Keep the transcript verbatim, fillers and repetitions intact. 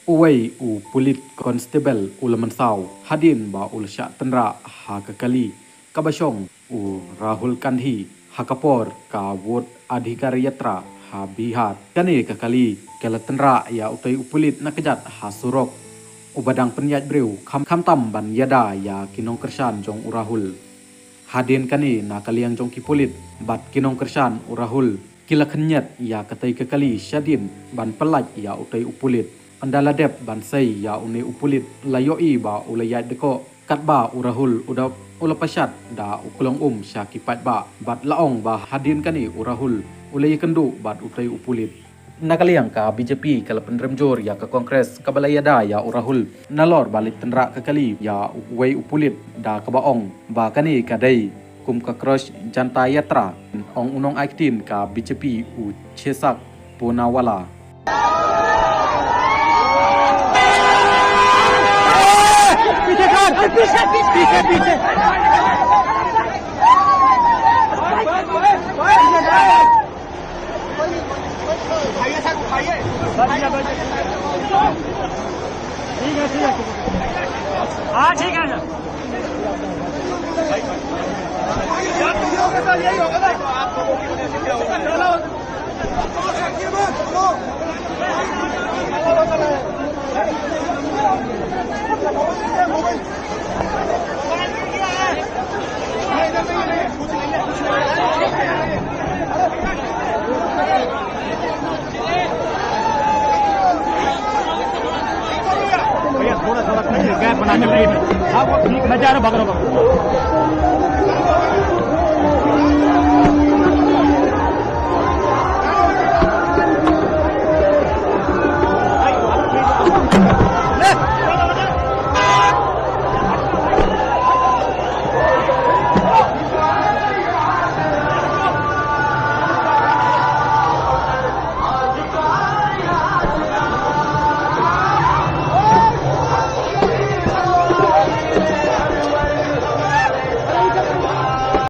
Uwei u pulit constable u la mynsaw hadien ba u la shah tynrah ha ka kali kaba shong u Rahul Gandhi ha ka por ka Vote Adhikar Yatra ha Bihar. Kane ka kali ka la tynrah ïa utei u pulit na kjat ha surok uba dang pynïaid briew kham, khamtam ban ïada ïa ki nongkyrshan jong u Rahul. Hadien kane na ka liang jong ki pulit bad ki nongkyrshan u Rahul ki la khynñiat ïa katei ka kali shadien ban pyllait ïa utei u pulit. Ynda la dep ban sei ïa une u pulit la ïohi ba u la ïaid dkoh katba u Rahul u da u la pashat da u klong um sha ki paidbah bad la ong ba hadien kane u Rahul u la ïakynduh bad utei u pulit. Na ka liang ka B J P ka la pynrem jur ïa ka Congress kaba la ïada ïa u Rahul nalor ba leit tynrah ka kali ïa uwei u pulit da kaba ong ba kane ka dei kum ka Crush Janata Yatra, ong u nongai ktien ka B J P u Chesak Poonawalla. पीछे कर, पीछे, पीछे, पीछे। उठाइए सर, उठाइए। ठीक है, ठीक है। हाँ, ठीक है सर। यही होगा सर, यही होगा सर। भैया, थोड़ा, थोड़ा गैप बना के, हाँ, वो ठीक, मैं जा रहा हूँ, भाग रहा हूँ, भाग रहा हूँ।